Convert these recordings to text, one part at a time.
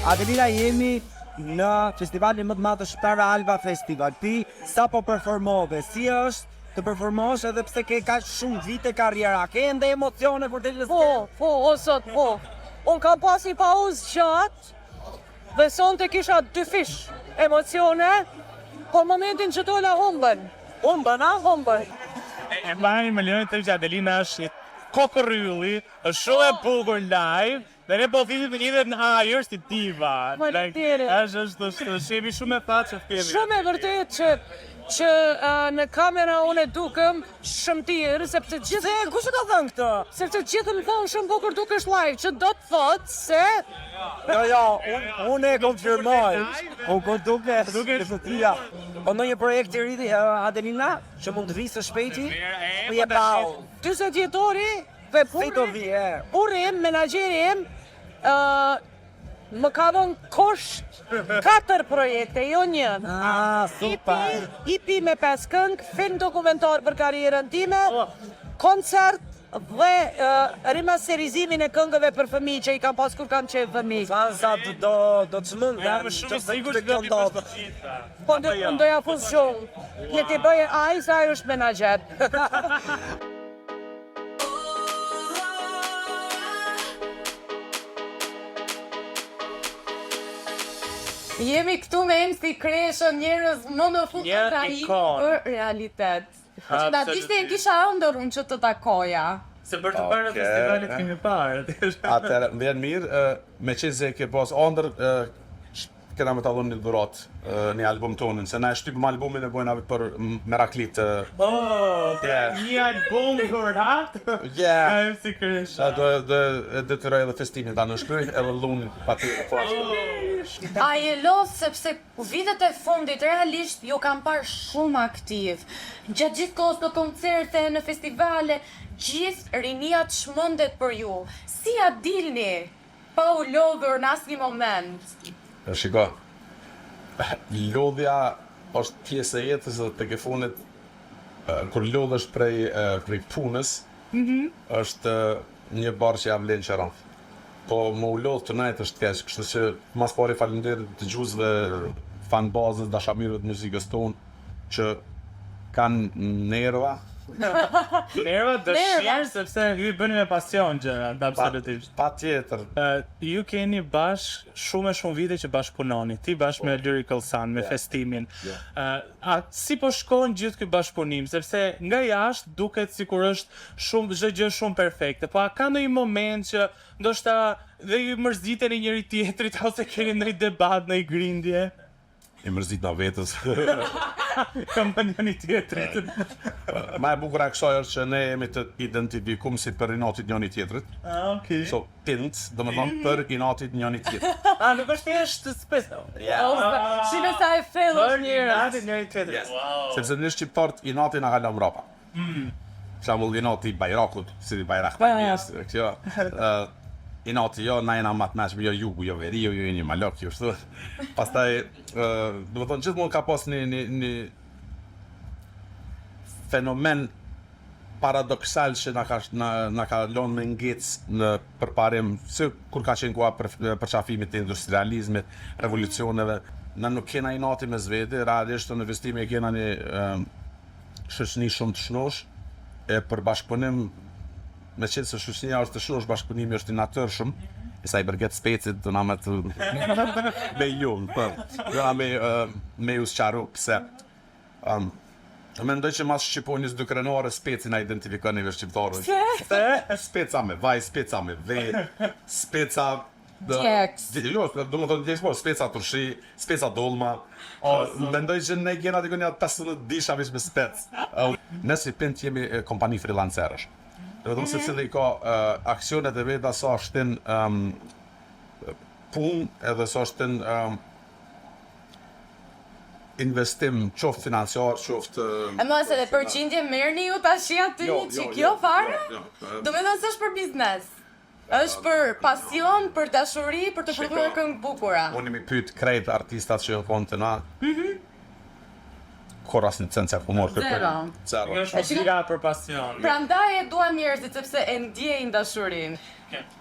Adelina jemi në festivalin më të madh të shqiptarëve Alba Festival. Ti sapo performove, si është të performosh edhe pse ke kaq shumë vite karrierë, a ke ende emocione kur del në Po, skenë? po, o sot, po. Unë kam pas një pauzë gjatë dhe sonte kisha dy fish emocione, por momentin që dola humbën. Humbën, a? Humbën. E mbani më lejoni të them që Adelina është një kokërrylli, është shumë e bukur live dhe ne po thithim të njëjtën në ajër si diva. Faleminderit. Është është është është jemi shumë e fat që kemi. Shumë e vërtet që që uh, në kamera unë e dukem shëmtirë, sepse gjithë Se, kush e ka thënë këtë? sepse gjithë më thonë shumë bukur dukesh live, që do të thotë se Jo, jo, unë unë e konfirmoj. Po po duke, Dukesh- të tija. Po ndonjë projekt i ri eh, Adelina që mund të vi së shpejti? E, Po je po tash- pau. 40 dhjetori dhe Si do burri vi, e? burri im, menaxheri im, ë më ka dhënë kosh katër projekte, jo një. Ah, super. EP, EP me 5 këngë, film dokumentar për karrierën time, koncert dhe uh, remasterizimin e këngëve për fëmijë që i kam pas kur kam qenë fëmijë. Fansat do do të çmenden. Jam shumë i sigurt që kjo do t'i ndodh. bësh të gjitha. Po ndo, jo? do ja fus shumë. Le t'i bëjë ai se ai është menaxher. Jemi këtu me MC Kreshën, njerëz më në fund Një të tani ikonë. për realitet. Që ta dishte e kisha ëndër unë që të takoja. Se për të parë Okej. festivalit kemi parë. Atëherë, më vjen mirë, ë, me qenë se ke pas ëndër, ë, sh- kena me ta dhënë një dhuratë, ë, një album tonin, se na e shtypëm albumin e bojna për m- meraklit. ë, Oh, Yeah. një album dhuratë. Yeah. Nga MC Kresha. Sa do do e detyroj edhe festimin ta nënshkruaj edhe llun pa ty po ashtu. A je lodh sepse vitet e fundit realisht ju kam parë shumë aktiv. Gjatë gjithë kohës në koncerte, në festivale, gjithë rinia të shmëndet për ju. Si ja dilni pa u lodhur në asnjë moment? E, Shiko. Lodhja është pjesë e jetës dhe tek e fundit ë, kur lodhesh prej ë, prej punës, është ë, një barë që ja vlen qeran. Po më u lodh të najt është keq, kështu që mas pari faleminderit dëgjuesve, fan bazës, dashamirëve të muzikës tonë që kanë nerva, Nerva dëshirë Nerva. sepse ju i bëni me pasion gjërat, absolutisht. pa tjetër. Ë, ju keni bash shumë e shumë vite që bashkëpunoni, ti bashkë me Lyrical Sun, me festimin. Ë, a si po shkon gjithë ky bashkëpunim, sepse nga jashtë duket sikur është shumë çdo gjë shumë perfekte, po a ka ndonjë moment që ndoshta dhe ju mërziteni njëri tjetrit ose keni ndonjë debat, ndonjë grindje? I mërzit na vetës. Kam bën njëri tjetrit. Ma e bukura e kësaj është që ne jemi të identifikum si për inatit njëri tjetrit. Ah, okay. So, pint, do me thonë për inatit njëri tjetrit. Ah, nuk është thjesht spes. Yeah. Shime sa e thellë Për është njerëz. inatit njëri tjetrit. Wow. Sepse ne shqiptarët inatin na ka lënë mbrapa. Mm. Për shembull inati i Bajrakut, si i Bajrak Po, ja. kjo. Ë inati jo, na jena më të mençëm, jo jugu, jo veriu, jo jeni malok, jo kështu. Pastaj ë do të thonë gjithmonë ka pas një një një fenomen paradoksal që na ka na, na ka lënë me ngec në përparim, si kur ka qenë koha për përqafimit të industrializmit, revolucioneve, na nuk kena inati mes veti, realisht në investimi e kena një ëm, shoqëni shumë të shnosh, e për bashkëpunim, me qenë se shoqënia është të shnosh, bashkëpunimi është i natyrshëm, e sa i përket specit, do na me të me ju, po, do na me ë, me ju sqaru pse. Um, mendoj që mas Shqiponjës dy krenare speci na identifikon neve shqiptarët. Pse? Speca me vaj, speca me ve, speca Djeks. Jo, do më thonë djeks, po, speca turshi, speca dolma. O, mendoj që ne kena diku një 15 disha veç me spec. Ë, Ne si Pint jemi e, kompani freelancerësh. Do të thonë se cili ka uh, aksionet e veta sa shtin um, punë edhe sa shtin um, investim qoftë financiar, qoftë E mos edhe përqindje merrni ju tash aty Jo, një jo, çik, jo, jo fare? jo, jo. Do me thënë s'është për biznes. Është për pasion, për dashuri, për të Shiko. prodhuar këngë bukura. Unë mi pyet krejt artistat që janë konë të na. Kurrë asnjë cent s'ja kom marrë Zero. Zero. Kjo është muzika për pasion. Prandaj e duan njerëzit sepse e ndjejnë dashurinë.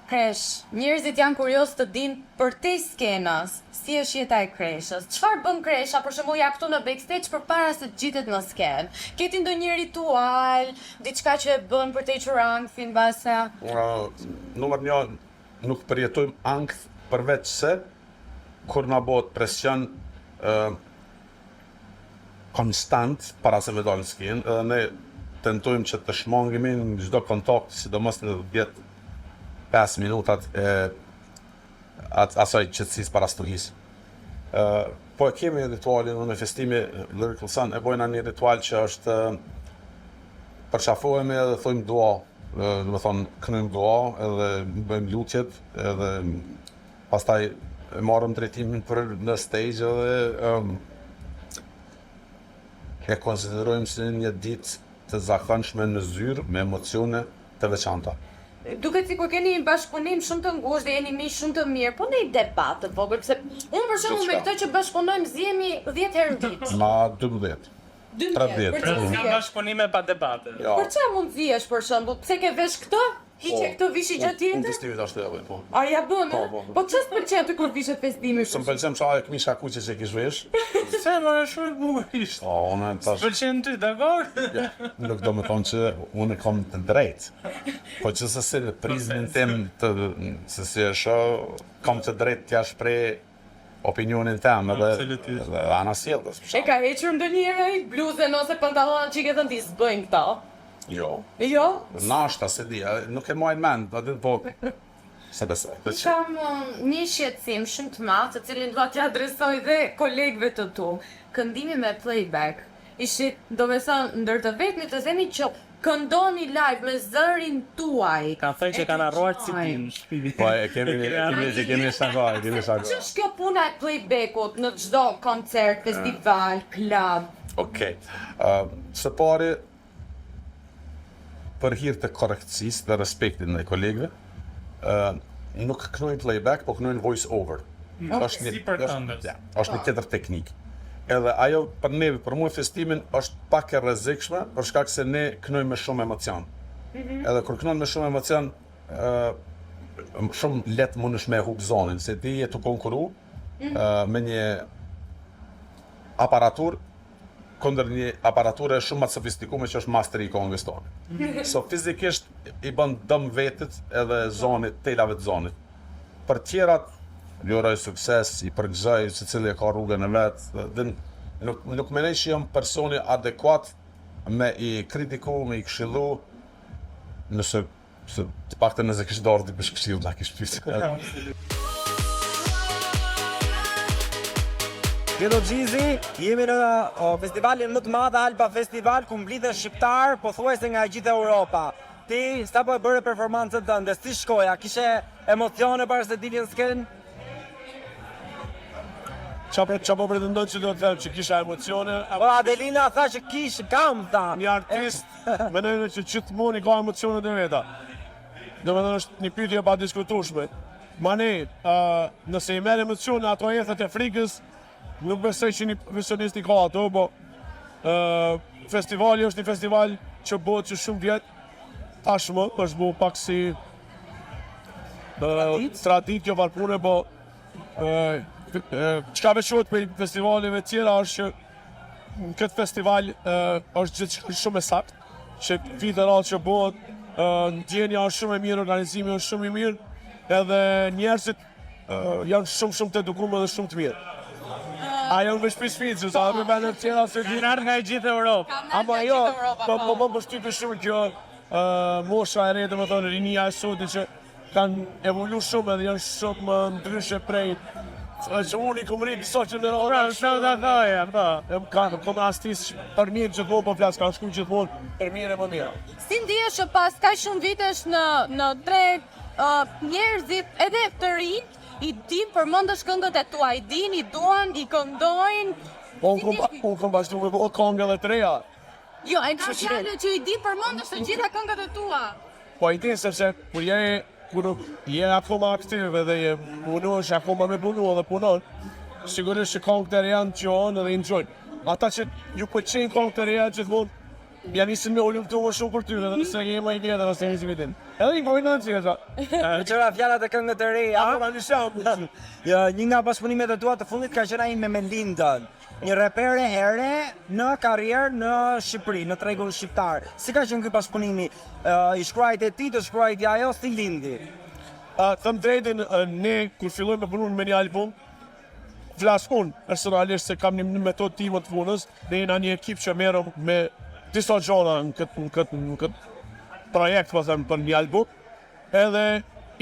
Kresh, njerëzit janë kurioz të dinë përtej skenës, si është jeta e Kreshës. Çfarë bën Kresha, për shembull ja këtu në backstage përpara se të ngjitet në skenë? Ke ti ndonjë ritual, diçka që e bën për të hequr ankthin mbase? Numër një, nuk përjetojmë ankth përveç se kur na bëhet presion konstant para se me dalë në skenë edhe ne tentojmë që të shmangemi në çdo kontakt, sidomos në 10-5 minutat e asaj qetësisë para stuhisë. Po e kemi ritualin unë e Festimi Lyrical Son e bojna një ritual që është përqafohemi edhe thojmë dua, do të thonë kënojmë dua edhe bëjmë lutjet edhe Pastaj e marrëm drejtimin për në stage edhe um, e konsiderojmë si një ditë të zakonshme në zyrë me emocione të veçanta. Duket sikur keni një bashkëpunim shumë të ngushtë dhe jeni miq shumë të mirë, po ndonjë debat të vogël, pse unë për shembull me këtë që bashkëpunojmë zihemi 10 herë në ditë. Na 12. 12. 13. Për çfarë S'ka zihesh? bashkëpunime pa debate. Jo. Për çfarë mund zihesh për shembull? Pse ke vesh këtë? Hiqe këtë vishi gjë Unë tjetër? Festimit ashtu e bëj, po. A ja bën? Po, ë? po, po. Po ç'është pëlqen ty kur vishet Festimi? S'më pëlqen që ajo këmisha kuqe që kish vesh. Pse më është shumë e bukur ishte. Po, unë tash Pëlqen ty, dakor? nuk do me thonë që unë kam të drejtë. Po që se si në prizmin tim të se si e shoh, kam të drejtë t'ja shpreh opinionin tem edhe Absolutisht. edhe anasjelltas. për E shembull. ka hequr ndonjëherë ai bluzën ose pantallonat që i ke thënë ti s'bëjnë këto? Jo. Jo? Nashta se di, a, nuk e maj mend, atë po se besoj. Kam um, një shqetësim shumë të madh, të cilin dua t'ja adresoj dhe kolegëve të tu. Këndimi me playback. Ishit, do me thënë, ndër të vetmit të themi që këndoni live me zërin tuaj. Kanë thënë që kanë harruar CD-n në shtëpi. Po e kemi e kemi e kemi shaka, e kemi shaka. Ç'është kjo puna e playbackut në çdo koncert, festival, klub? Okej. Ë, së pari për hir të korrektësisë dhe respektit ndaj kolegëve, ë nuk këndojnë playback, po këndojnë voice over. Është një Si për është- këngës. Ja, është një tjetër teknikë. Edhe ajo për neve, për mua Festimin është pak e rrezikshme, për shkak se ne këndojmë me shumë emocion. Edhe kur këndon me shumë emocion, ë shumë lehtë mundesh me e hup zonin, se ti je tu konkuru ë, me një aparatur kundër një aparature shumë më të sofistikuar që është masteri i këngës tonë. So fizikisht i bën dëm vetit edhe zonit, telave të zonit. Për tjerat, ju uroj sukses, i përgëzoj secili e ka rrugën e vet, dhe nuk nuk mendoj që jam personi adekuat me i kritiku, me i këshillu, nëse se të paktën nëse kish dorë të bësh këshill, na kish pyet. Geto Xhizi, jemi në o, festivalin më të madh Alba Festival ku mblidhen shqiptar pothuajse nga e gjithë Europa. Ti sapo e bëre performancën tënde, si shkoi? A kishe emocione para se dilje në skenë? Qa, pre, qa po pretendon që do të them që kisha emocione, Po Adelina tha që kish, kam tha. një artist mendoj që gjithmonë i ka emocionet e veta. Do me thënë është një pyetje e padiskutueshme. Mani, uh, nëse i merr emocione ato ethet e frikës, nuk besoj që një profesionist i ka ato, po uh, festivali është një festival që bëhet që shumë vjet, tashmë është bu pak si uh, traditë kjo farë pune, po uh, çka veçohet prej festivaleve tjera është që në këtë festival uh, është gjithçka shumë e saktë, që vite radhë që bëhet, uh, ndjenja është shumë e mirë, organizimi është shumë i mirë, edhe njerëzit uh, janë shumë shumë të edukuar dhe shumë të mirë. A janë veç prej Zvicrës, a me vende të tjera se di. Kanë ardhur nga e gjithë Europa. Ama jo, po po po përshtypje shumë kjo ë mosha e re, domethënë rinia e sotit që kanë evolu shumë edhe janë shumë ë, ndryshe prej ë, që unë i kom rrit disa gjenerata. Pra, çfarë do thoja, po. E ka kom rastis për mirë gjithmonë po flas, kanë shku gjithmonë për mirë e më mirë. Si ndihesh që pas kaq shumë vitesh në në treg, uh, njerëzit edhe të rinjt i din përmendësh këngët e tua, i din, i duan, i këndojnë. Po unë Si kom ndihesh- unë kom vazhdu me bo këngë edhe të reja. Jo, e kam fjalën që i di përmendësh të gjitha këngët e tua. Po i din sepse kur je kur je akoma aktiv edhe je mundohesh akoma me punu edhe punon, sigurisht që këngët e reja janë që edhe i ngjojnë. Ata që ju pëlqejnë këngët e reja gjithmonë ja nisin me hulumtu më shumë për ty edhe nëse je më i vjetër ose një vitin. Edhe i ngojnë në që Meqë ra fjala te këngët e reja. Apo na nisha. Ja, një nga bashkëpunimet e tua të fundit ka qenë ai me Melindën, një repere e re në karrierë në Shqipëri, në tregun shqiptar. Si ka qenë ky bashkëpunimi? I shkruajte ti, të shkruajti ajo, si lindi? Uh, them drejtën, ne kur fillojmë me punu me një album, flas unë personalisht se kam një metodë time të punës, ne jena një ekip që merrem me disa gjona në këtë në këtë në këtë projekt, po them, për një album, edhe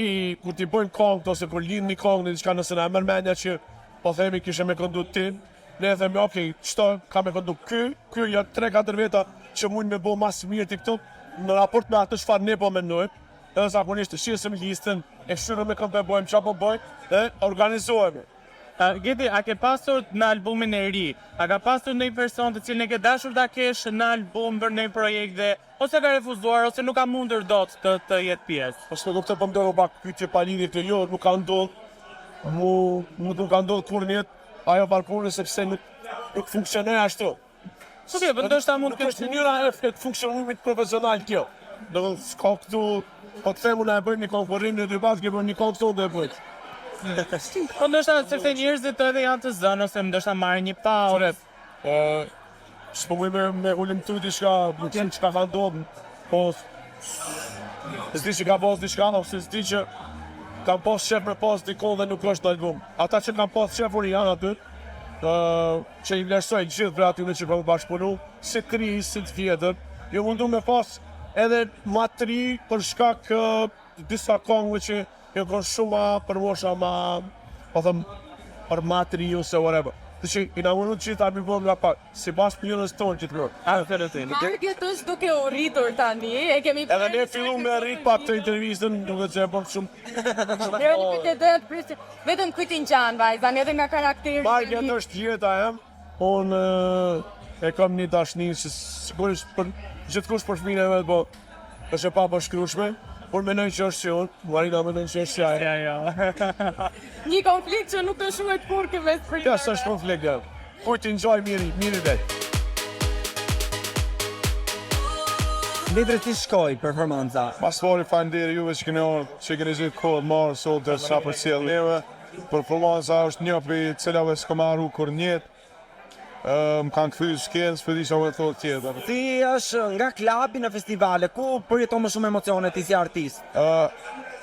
i kur t'i bëjmë këngët ose kur lind një këngë në diçka nëse na e merr mendja që po themi kishe me këndu ti, ne themi ok, qëto ka me këndu ky, ky janë 3-4 veta që mund me bo mas mirë ti këtu, në raport me atë çfarë ne po mendojmë, edhe zakonisht e shesim listën, e këshyrim me kënd po e bëjmë, çfarë po bëjmë, dhe organizohemi. Uh, Geti, a ke pasur në albumin e ri, a ka pasur ndonjë person të cilin e ke dashur ta kesh në album për ndonjë projekt dhe ose ka refuzuar ose nuk ka mundur dot të të jetë pjesë? Po s'po kuptoj, po më do pak pyetje pa lidhje këtë, jo, nuk ka ndodh. Mu, mu nuk ka ndodh kurrë në jetë ajo farë pune sepse nuk nuk funksionoi ashtu. Okej, po ndoshta mund të është mënyra e të funksionimit profesional kjo. Do të s'ka këtu, po të them unë e bëjmë një konkurrim në debat, ke bërë një këngë tonë dhe e bëjmë. Po ndoshta sepse njerëzit edhe janë të zënë ose ndoshta marrin një pauzë. Ë, s'po muj me me hulumtu diçka, nuk di çka ka ndodhur, po s'di që ka pas diçka, ose s'di që kam pas qef me pas dikon dhe nuk është në album. Ata që kam pas qef unë janë aty, ë që i vlerësoj gjithë prej atyre që kam bashkëpunu, si të ri, si të vjetër. Jo mundu me pas edhe ma të ri për shkak ë, disa këngëve që jo kanë shumë ma për mosha ma, po them, për ma të ri ose whatever. Kështu që i na mundu të gjitha mi bëm nga pak, sipas mënyrës tonë gjithmonë. A, të Market është duke u rritur tani, e kemi Edhe ne fillum me rrit pak të intervistën, duket se e bëm shumë. Lërë një pyetje doja të prisja. Vetëm kujt i ngjan vajza, edhe nga karakteri. Market është jeta em, unë e kam një dashni që sigurisht për gjithkush për fëmijën e vet, po është e papërshkrueshme. Por mendoj që është si unë, Marina mendon që është si ai. Ja, ja. Një konflikt që nuk të shuhet kurrë ky mes prindërve. Ja, s'është konflikt, ja. Kujt i ngjaj miri, miri vet. Ledri si shkoi performanca? Mas pari faleminderit juve që keni ardhur, që keni gjetë kohë të marrë sot dhe sa përcjell neve. Performanca është një prej cilave s'kam harru kurrë në jetë. Më kanë kthy në skenë, s'po di çfarë me thotë tjetër. Si është nga klubi në festivale, ku përjeton më shumë emocione ti si artist?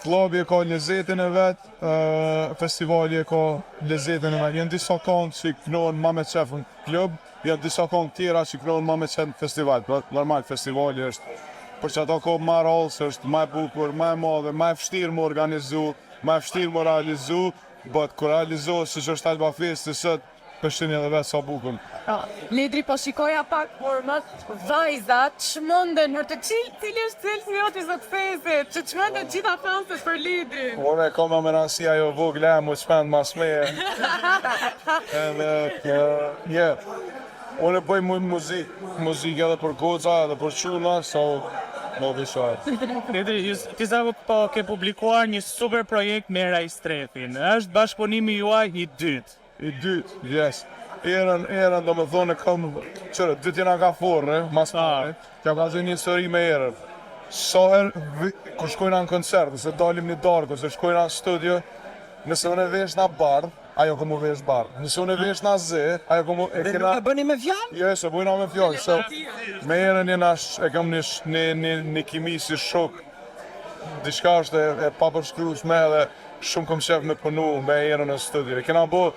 Klubi e ka lezetin e vet, festivali e ka lezetin e vet. Janë disa këngë që kënohen ma me qef në klub, janë disa këngë tjera që kënohen ma me qef në festival. Pra, normal, festivali është për që ato ka ma rrallë, se është ma e bukur, ma e madhe, ma e vështirë më organizu, ma e vështirë më realizu, but kur realizohet siç është Alba Festi sot, Po shihni edhe vetë sa bukur. Ledri po shikoja pak format, vajzat çmenden për të cil, cili është çelësi jot i suksesit, që çmenden gjitha fansat për Ledrin. Unë e kam me rëndësi ajo vogla e mu çmend mas meje. Edhe, yeah. Unë bëj mu muzikë, muzikë edhe për goca edhe për çuna, so no besoj. Ledri, ti sapo po ke publikuar një super projekt me Era Istrefin. Është bashkëpunimi juaj i dytë. I dytë, yes. Erën, erën, do me thonë, e kam, qërë, dytë jena ka forë, mas pari, kjo ka zë një histori me erën. Sa herë, kur shkojna në koncert, ose dalim një darkë, ose shkojna në studio, nëse unë e vesh na bardh, ajo ka mu vesh bardh. Nëse unë e vesh na zi, ajo ka mu, e Dhe kena... nuk e bëni me fjalë? Jo, se bujna me fjalë, se me erën jena, e kam një, një, një, një kimi si shok, diçka është e, e papërshkrueshme edhe shumë kom qef me punu me erën në studio. E kena bo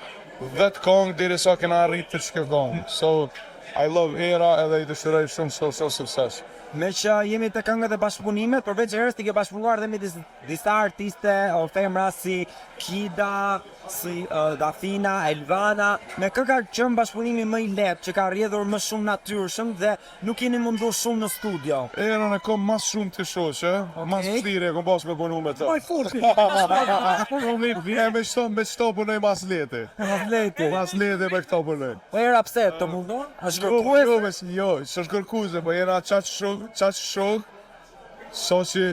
10 kongë deri sa kena arrit të që kongë. So, I love Era edhe i dëshiroj shumë shumë shumë sukses. Me që jemi të këngët dhe bashkëpunimet, përveç erës ti ke bashkëpunuar edhe me disa artiste o femra si Kida, si uh, Dafina, Elvana. Me kë ka qenë bashkëpunimi më i lehtë, që ka rrjedhur më shumë natyrshëm dhe nuk jeni mundu shumë në studio? Erën e kom mas shumë të shoqe, mas vështirë e kom pas me punu me të. Oj, forti! E me qëto, me qëto punoj mas leti. Mas leti. Mas leti me këto punoj. Po era pse, të mundon? Është kërkuese? Jo, jo, jo, s'është kërkuese, po jena qaq shok, qaq shok, sa që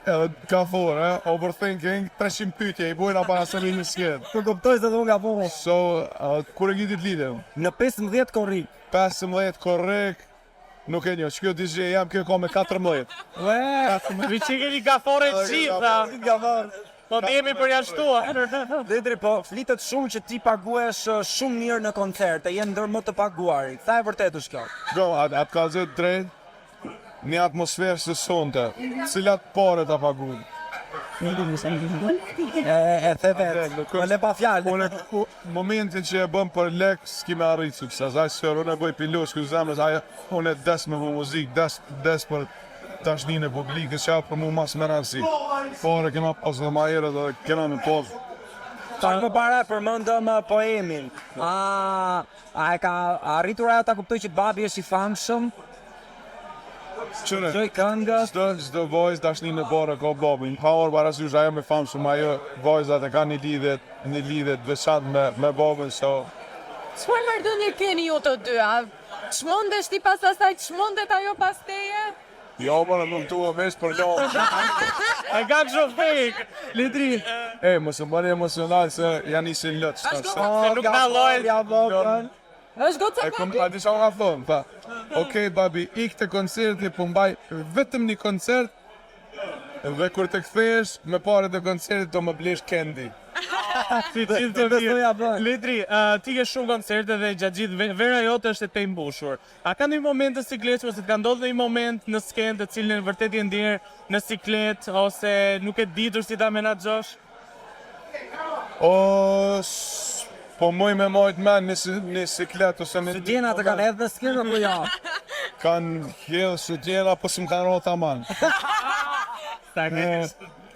Edhe gaforre, overthinking, 300 pyetje i bojna para se me hi në skenë. Po kuptoj se dhe unë gaforre. So, uh, kur e ki ditëlindjen? Në 15 korrik. 15 korrik, nuk e njoh, që kjo DJ jam, kjo ka me 14. Ue, vi që keni gaforre të gjitha. Gaforre. Po të jemi përjashtuar. Ledri, po flitet shumë që ti paguhesh shumë mirë në koncerte, je ndër më të paguarit. Sa e vërtetë është kjo? Bro, atë at ka zë drejt, një atmosferë si sonte, cilat pare ta paguajnë? E, e the vetë, më le pa fjalë. Unë momentin që e bën për lek, s'ki me arrit sukses. Ai sër, unë e bëj pilos këtë zemrës, ai unë e des me muzikë, des, des për dashninë e publikës, që ajo për mu mas me rëndësi. Pare kena pas dhe ma herët dhe kena me pas. Pak më para e përmendëm uh, poemin. A, a e ka arritur ajo ta kuptoj që babi është i famshëm? Qëre, Gjoj këngët. Çdo çdo vajzë dashninë e parë e ka babin. Pa marrë parasysh ajo me famshëm, ajo vajzat e kanë një lidhje, një lidhje të veçantë me me babën, so Çfarë marrëdhënie keni ju të dy? A çmendesh ti pas asaj, çmendet ajo pas teje? Jo, më nuk dua veç për lojë. E ka kështu fake. Ledri, E, mos u bëni emocional se janë nisin lot. Është se- goca, nuk dallohet. Ja vogël. është goca E kom, babi? a di çka më ka thonë, tha. Okej, babi, ik te koncerti, po mbaj vetëm një koncert dhe kur të kthehesh me paret e koncertit do më blesh candy. Si gjithë të Besoj ja mirë. bën. Ledri, uh, ti ke shumë koncerte dhe gjatë gjithë ve- vera jote është e te mbushur. A ka ndonjë moment të sikletshëm ose të ka ndodhur ndonjë moment në skenë të cilën vërtet je ndjer në siklet ose nuk e ditur si ta menaxhosh? O, s- po muj me majt men një, si- një siklet ose një... Sutjena të kanë hedhë në skenë apo jo? Kanë hedhë sutjena, po s'më kanë rrë taman. Sa ke?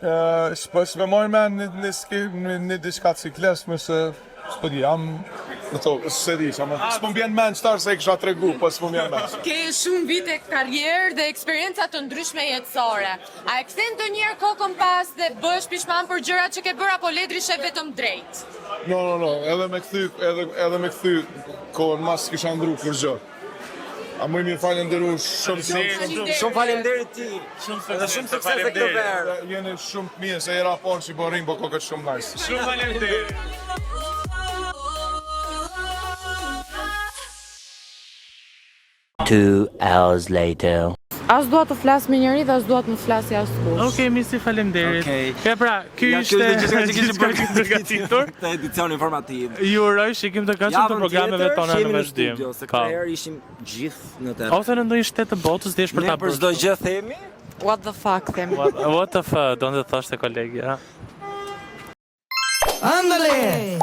Ë, S'po s'me maj men një, një, ske- një, një diçka të sikletshme se s'po di, jam... Në to, s'e di, sa më... S'po më bjen men qëtar se e kisha tregu, po s'po më bjen men. Ke shumë vite karrierë dhe eksperienca të ndryshme jetësore. A e kthen ndonjëherë kokën pas dhe bëhesh pishman për gjërat që ke bërë apo Ledri sheh vetëm drejt? No, no, no, edhe me kthy, edhe, edhe me kthy kohën mas s'kisha ndru kur gjë. A më mirë falenderu shumë shumë shumë. Shumë faleminderit ti. Shumë Edhe shumë suksese këtë verë. Jeni shumë të mirë se era parë që po rrim, po kokët shumë nice. Shumë faleminderit. Two hours later. As dua të flas me njeri dhe as dua të më flasi askush. Okej, misi faleminderit. Okej. Ja pra, ky Ja, ishte kjo ishte gjithçka që kishim gjithçka që kishim përgatitur. Këtë edicion informativ. Ju uroj shikim të këndshëm të Javën programeve tjetër tona në jemi në vazhdim. studio, se Po. këtë herë ishim gjithë në terren. Ose në ndonjë shtet të botës thjesht për Ne ta për bërë. çdo gjë themi, What the fuck them. What, what the fuck, do të thoshte kolegja. Andale!